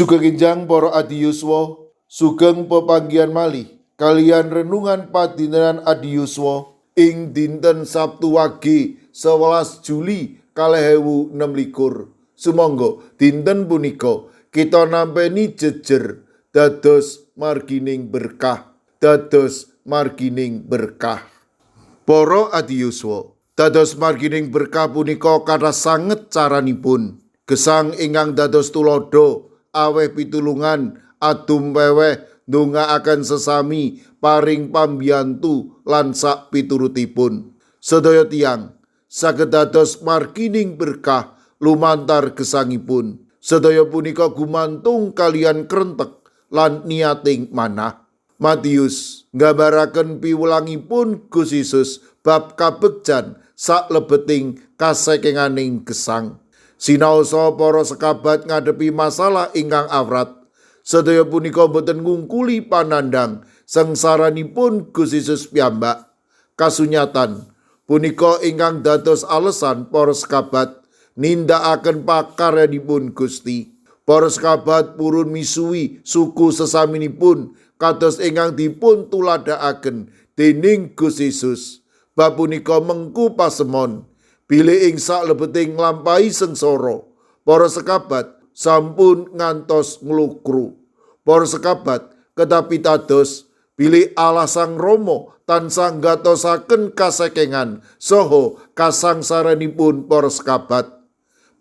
Sugeng enjang para adiyuswa, sugeng pepanggihan malih kaliyan renungan padintenan adiyuswa ing dinten Sabtu Wage 11 Juli 2026. Sumangga dinten punika kita nampeni jejer dados margining berkah, dados margining berkah. Para adiyuswa, dados margining berkah punika kathah sanget caranipun. Gesang ingkang dados tuladha, aweh pitulungan, adum weweh, ndongaaken sesami, paring pambiyantu lan sak piturutipun. Sedaya tiyang saged dados margining berkah lumantar gesangipun. Sedaya punika gumantung kaliyan krentek lan niating manah. Matius nggambaraken piwulangipun Gusti Yesus bab kabegjan saklebeting kasekenganing gesang. Sinaosa para sekabat ngadepi masalah ingkang awrat, sedaya punika boten ngungkuli panandhang sengsaranipun Gusti Yesus piyambak. Kasunyatan punika ingkang dados alesan para sekabat nindakaken pakaryanipun Gusti. Para sekabat purun misuwi suku sesaminipun kados ingkang dipun tuladhakaken dening Gusti Yesus. Bab punika mengku pasemon bilih ing saklebeting nglampahi sengsara para sekabat sampun ngantos nglukru. Para sekabat kedah pitados bilih Allah Sang Rama tansah nggatosaken kasekengan saha kasangsaranipun para sekabat.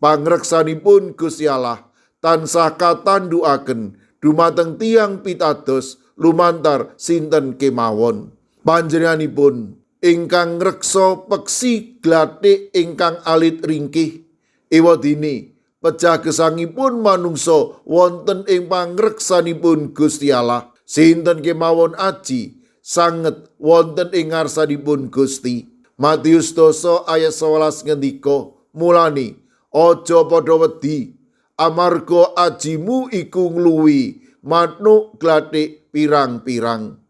Pangreksanipun Gusti Allah tansah katandukaken dumateng tiyang pitados lumantar sinten kemawon. Panjenenganipun ingkang ngreksa peksi glathik ingkang alit ringkih, ewadene pejah gesangipun manungsa wonten ing pangreksanipun Gusti Allah. Sinten kemawon aji sanget wonten ing ngarsanipun Gusti. Matius 10 ayat 11 ngendika, mulane aja padha wedi, amarga ajimu iku ngluwihi manuk glathik pirang-pirang.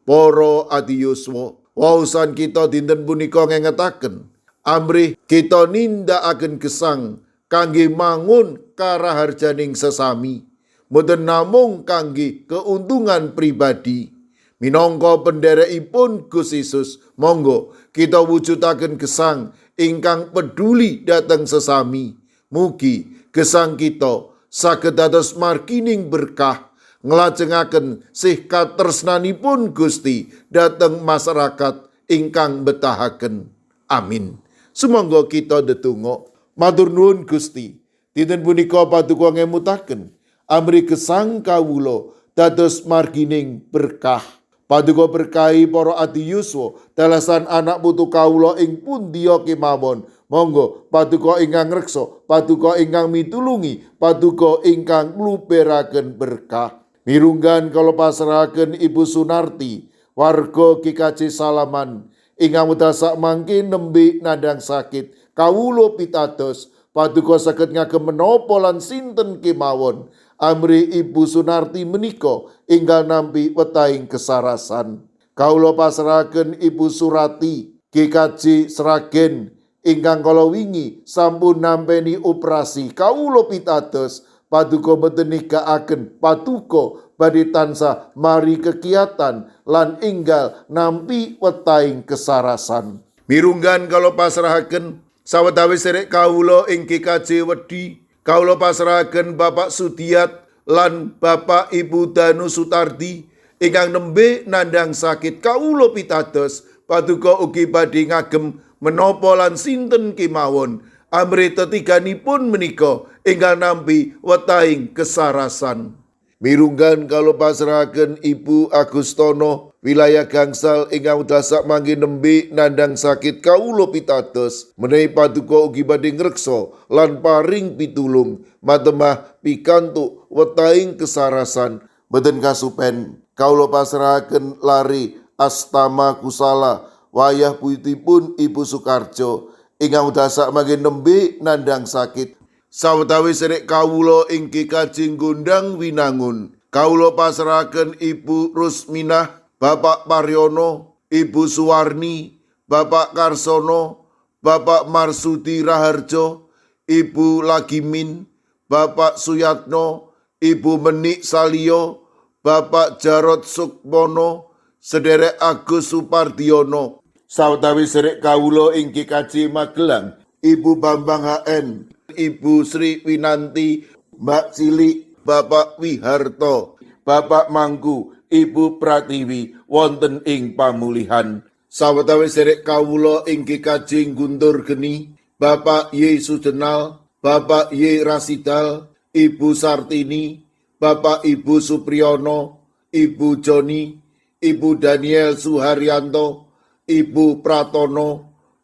Para adiyuswa, waosan kita dinten punika ngengetaken amrih kita nindakaken gesang kangge mangun karaharjaning sesami, mboten namung kangge keuntungan pribadi. Minangka penderekipun Gusti Yesus, monggo kita wujudaken gesang ingkang peduli dhateng sesami. Mugi gesang kita saged dados margining berkah nglajengaken sih katresnanipun Gusti dhateng masyarakat ingkang betahaken. Amin. Sumangga kita ndedonga. Matur nuwun Gusti. Dinten punika paduka ngemutaken amrih gesang kawula dados margining berkah. Paduka berkahi para adiyuswa dalasan anak putu kawula ing pundi kemawon. Monggo paduka ingkang ngreksa, paduka ingkang mitulungi, paduka ingkang ngluberaken berkah. Mirunggan kula pasrahaken Ibu Sunarti, warga GKJ Salaman, ingkang wekdal sakmangke nembe nandhang sakit. Kawula pitados, paduka saged ngagem menapa lan sinten kemawon amrih Ibu Sunarti menika enggal nampi wetahing kesarasan. Kawula pasrahaken Ibu Surati GKJ Sragen ingkang kala wingi sampun nampeni operasi. Kawula pitados, paduka boten nigakaken, paduka badhe tansah mari kegiatan lan enggal nampi wetahing kesarasan. Mirunggan kula pasrahaken sawetawis serek kawula ing GKJ Wedi. Kawula pasrahaken Bapak Sudiat lan Bapak Ibu Danu Sutardi ingkang nembe nandhang sakit. Kawula pitados, paduka ugi badhe ngagem menapa lan sinten kemawon amrih tetiganipun menika enggal nampi wetahing kesarasan. Mirunggan kula pasrahaken Ibu Agustono wilayah Gangsal ingkang wekdal sakmangke nembe nandhang sakit. Kawula pitados menawi paduka ugi badhe ngreksa lan paring pitulung matemah pikantuk wetahing kesarasan. Boten kasupen kawula pasrahaken lare Astama Kusala wayah putipun Ibu Sukarjo ingkang wekdal sakmangke nembe nandhang sakit. Sawetawis serek kawula ing GKJ Gondang Winangun, kawula pasrahaken Ibu Rusminah, Bapak Paryono, Ibu Suwarni, Bapak Karsono, Bapak Marsudi Raharjo, Ibu Lagimin, Bapak Suyatno, Ibu Menik Salio, Bapak Jarod Sukmono, Sederek Agus Supardiono, sawetawis sederek kawula ing GKJ Magelang, Ibu Bambang HN, Ibu Sri Winanti, Mbak Cilik, Bapak Wiharto, Bapak Mangku, Ibu Pratiwi wonten ing pamulihan. Sawetawis sederek kawula ing GKJ Guntur Geni, Bapak Y Sujenal, Bapak Y Rasidal, Ibu Sartini, Bapak Ibu Supriyono, Ibu Joni, Ibu Daniel Suharyanto, Ibu Pratono,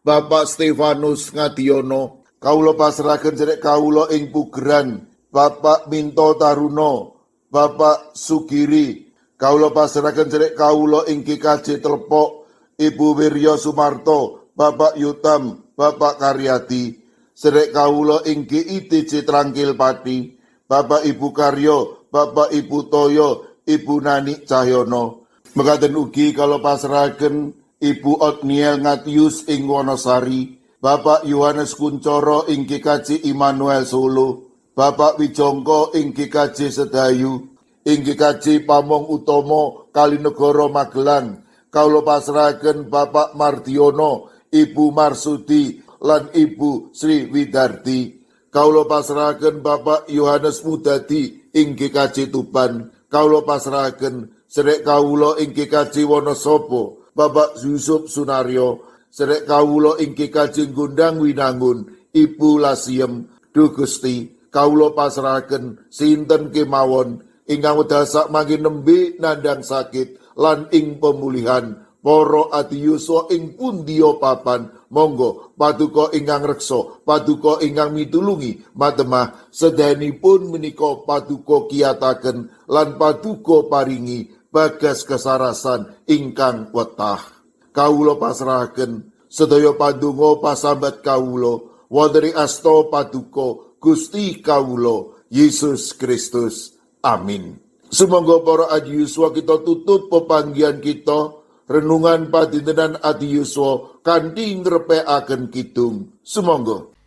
Bapak Stefanus Ngadiono. Kawula pasrahaken sederek kawula ing Pugeran, Bapak Minto Taruno, Bapak Sugiri. Kawula pasrahaken sederek kawula ing GKJ Telepok, Ibu Wiryo Sumarto, Bapak Yutam, Bapak Karyadi. Sederek kawula ing GITJ Trangkil Pati, Bapak Ibu Karyo, Bapak Ibu Toyo, Ibu Nani Cahyono. Mekaten ugi kawula pasrahaken Ibu Otniel Ngatius ing Wonosari, Bapak Yohanes Kuncoro ing GKJ Immanuel Solo, Bapak Wijongko ing GKJ Sedayu, ing GKJ Pamong Utomo Kalinegoro Magelang. Kawula pasrahaken Bapak Mardiono, Ibu Marsudi lan Ibu Sri Widardi. Kawula pasrahaken Bapak Yohanes Mudadi ing GKJ Tuban. Kawula pasrahaken sederek kawula ing GKJ Wonosobo, Bapak Yusuf Sunaryo, sederek kawula ing GKJ Gondang Winangun, Ibu Lasiem. Duh Gusti, kawula pasrahaken sinten kemawon ingkang wekdal sakmangke nembe nandhang sakit lan ing pemulihan para adiyuswa ing pundiya papan. Monggo paduka ingkang reksa, paduka ingkang mitulungi matemah sedayanipun menika paduka kiyataken lan paduka paringi bagas kesarasan ingkang wetah. Kawula pasrahaken sedaya pandonga pasambat kawula wonten ing asta paduka Gusti kawula Yesus Kristus. Amin. Sumangga para adiyuswa kita tutup pepanggihan kita renungan padintenan adiyuswa kanthi ngrepekaken kidung. Sumangga.